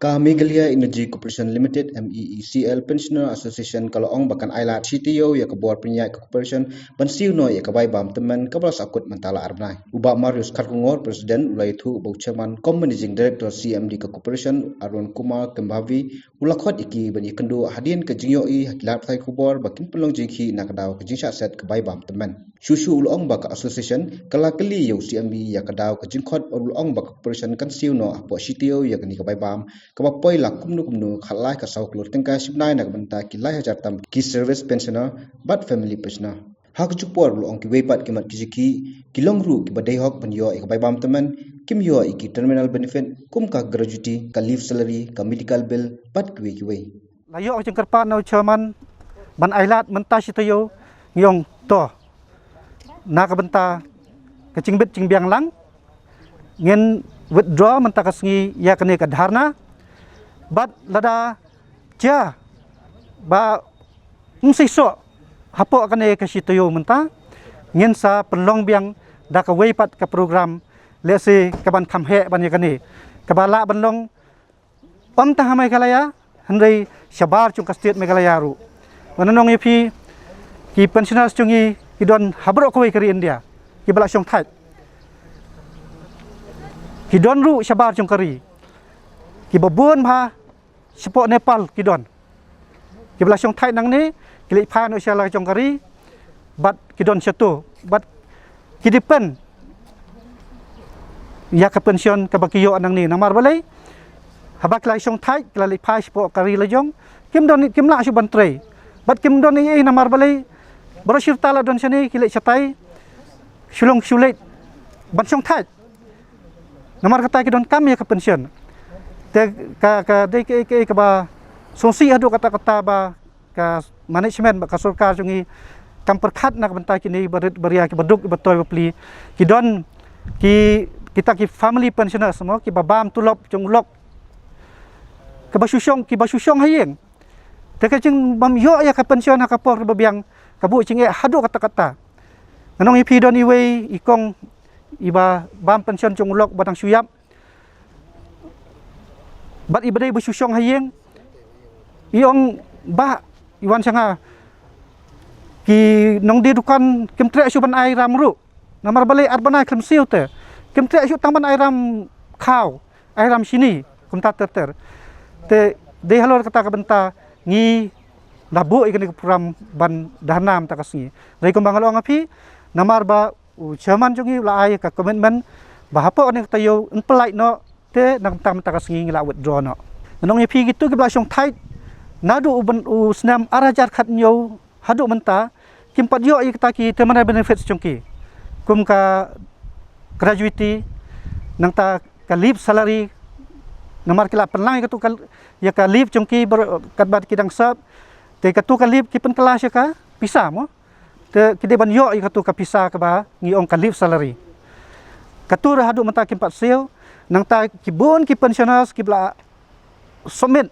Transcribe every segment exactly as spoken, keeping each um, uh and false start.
Ka Meghalaya Energy Corporation Limited, M E E C L, Pensioner Association ka la ong ba kan ailad shi taïew ïa ka bor pynïaid ka corporation ban siew noh ïa ka bai bam tymmen kaba la sahkut mynta la ar bnai. U Bah Marius Kharkongor, President, u la ïathuh ba u Chairman cum Managing Director C M D ka corporation, Arun Kumar Kembhavi, u la khot ïa ki ban ïakynduh hadien ka jingïohi ha ki lad pathai khubor ba kin pynlong jingkhih na ka daw ka jingshah set ka bai bam tymmen. Shuh shuh u la ong ba ka association ka la kylli ïa u C M D ïa ka daw ka jingkhot, u la ong ba ka corporation kan siew noh hapoh shi taïew ïa kane ka bai bam, kaba poi la kumno kumno khatlai ka saw klur tyngka shi bnai na ka bynta ki lai hajar tam ki service pensioner bad family pensioner. Ha kajuh ka por u la ong kiwei pat ki mat ki jingkhih ki long ruh kiba dei hok ban ïoh ïa ka bai bam tymmen, kim ïoh ïa ki terminal benefit kum ka gratuity, ka leave salary, ka medical bill bad kiwei kiwei. La ïoh ka jingkyrpad na u Chairman ban ailad mynta shi taïew, ngi ong to, na ka bynta ka jingbit jingbiang lang ngin withdraw mynta ka sngi ïa kane ka dharna. Bad lada jia ba ym seisoh hapoh kane ka shi taïew mynta, ngin sa pynlong biang da kawei pat ka program, lehse kaban kham heh ban ïa kane, kaba lah ban long ym tang ha Meghalaya hynrei shabar jong ka state Meghalaya ruh. Ngan ong ïa phi, ki pensioners jong ngi ki don ha baroh kawei ka ri India kiba la shongthait. Ki don ruh shabar jong ka ri, kiba bun bha shapoh Nepal ki don, kiba la shongthait nangne, ki leit phai noh sha la jong ka ri bad ki don shato bad ki depend ïa ka pension kaba ki ïoh nangne. Namar balei? Haba ki la shongthait, ki la leit phai shapoh ka ri la jong, kim don, kim lah shuh ban trei bad kim don ei ei. Namar balei? Baroh shi rta la don shane, ki leit shatai shu long shu leit ban shongthait. Namar kata ki donkam ïa ka pension. Te ka, ka dei kaei kaei kaba sngewsih haduh katta katta ba ka management bad ka sorkar jong ngi kam pyrkhat na ka bynta kine barit baria kiba duk kiba toi bapli. Ki don ki, kita ki family pensioners mo, kiba bam tulop jong u lok, kiba shu shong, kiba shu shong ha ïing. Te ka jingbym ïoh ïa ka pension ha ka por kaba biang ka buh jingeh haduh katta katta. Ngan ong ïa phi, don iwei i kong iba bam pension jong u lok ba dang shu ïap bad iba dei ba shu shong ha ïing. I ong, bah, i wan sha nga, ki nongdie dukan kim treh shuh ban ai ram ruh. Namar balei? Ar bnai khlem siew te kim treh shuh tang ban ai ram khaw, ai ram shini, kumta ter ter. Te dei halor kata ka bynta ngi la buh ïa kane ka program ban dharna mynta ka sngi. Dei kumba nga la ong ïa phi, namar ba u Chairman jong ngi u la ai ka commitment ba hapoh kane ka taïew yn pynlait noh, te na ka bynta mynta ka sngi ngi la withdraw noh. Ngan ong ïa phi, kito kiba la shongthait naduh u byn-, u snem ar hajar khathynñiew haduh mynta, kim pat ïoh ïa kita ki terminal benefits jong ki, kum ka gratuity, nangta ka leave salary. Namar ki la pynlang ïa katu ka, ïa ka leave jong ki bar-, katba ki dang sap. Te katu ka leave ki pynkylla sha ka pisa mo. Te ki dei ban ïoh ïa katu ka pisa kaba ngi ong ka leave salary. Katu ruh haduh mynta kim pat siew. Nangta ki bun ki pensioners kiba la submit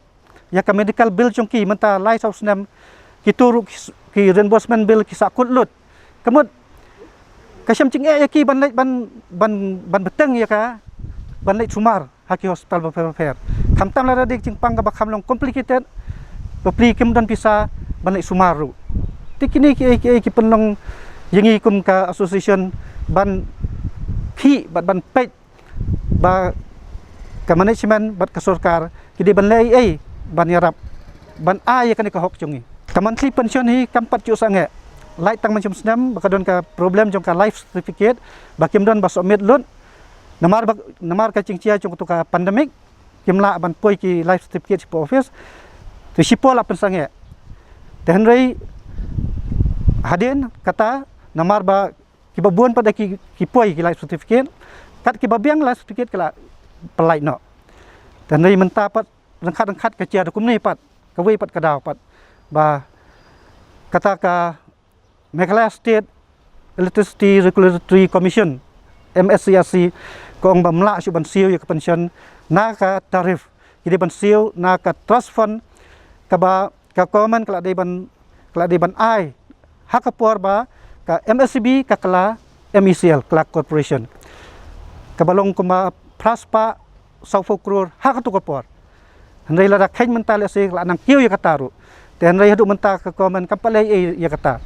ïa ka medical bill jong ki mynta lai saw snem, kitu ruh ki, ki reimbursement bill ki sahkut lut. Ka mut ka shem jingeh ïa ki ban leit ban, ban, ban bteng ïa ka, ban leit sumar ha ki hospital bapher bapher. Khamtam lada dei ka jingpang kaba kham long complicated, bapli kim don pisa ban leit sumar ruh. Te kine kiei kiei ki pynlong ïa ngi kum ka association ban khih bad ban peit ba ka management bad ka sorkar ki dei ban leh ei ei ban ïarap ban ai ïa kane ka hok jong ngi. Ka monthly pension hi kam pat shu sangeh, lait tang mynshem snem ba ka don ka problem jong ka life certificate ba kim don ba submit lut. Namar ba, namar ka jingjia jong katu ka pandemic, kim lah ban poi ki life certificate shapoh office. Te shipor la pynsangeh. Te hynrei hadien kata, namar ba kiba bun pat da ki, ki poi ki life certificate, kat kiba biang life certificate ki la pynlait noh. Te hynrei mynta pat ryngkat ryngkat ka jia da kumne pat, kawei pat ka daw pat ba kata ka Meghalaya State Electricity Regulatory Commission, M S E R C, ka ong ba ym lah shuh ban siew ïa ka pension na ka tariff, ki dei ban siew na ka trust fund kaba ka government ka la dei ban, ka la dei ban ai ha ka por ba ka M S E B ka kylla M E C L, kylla corporation, kaba long kumba phra spah sawphew klur ha katu ka por. Hynrei lada kheiñ mynta lehse ka la nang kiew ïa kata ruh. Te hynrei haduh mynta ka government kam pat leh ei ei ïa kata.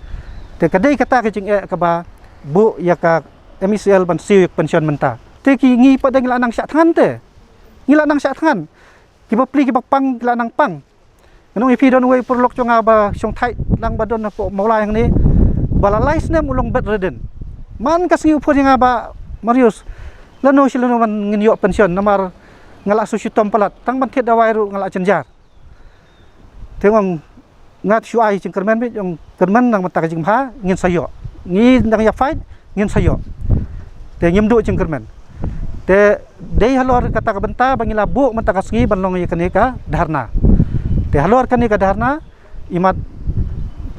Te ka dei kata ka jingeh kaba buh ïa ka M E C L ban siew ïa ka pension mynta. Te ki ngi pat de ngi la nang shah thngan te. Ngi la nang shah thngan. Kiba pli kiba pang ki la nang pang. Ngan ong ïa phi don uwei u paralok jong nga ba shong thait lang ba don hapoh Mawlai hangne. Ba la lai snem u long bedridden. Man ka sngi u phone ïa nga ba Marius. Lano shi lano ban ngin ïoh pension namar nga la shu shitom palat. Tang ban thied dawai ruh nga la jynjar. Te nga ong nga shu ai jingkyrmen beit, ong kyrmen nang mynta ka jingbha ngin sa ïoh. Ngi dang ïa fight ngin sa ïoh. Te ngim duh jingkyrmen. Te dei halor kata ka bynta ba ngi la buh mynta ka sngi ban long ïa kane ka dharna. Te halor kane ka dharna imat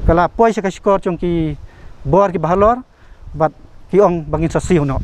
ka la poi sha ka shkor jong ki bor kiba halor bad ki ong ba ngin sa siew noh.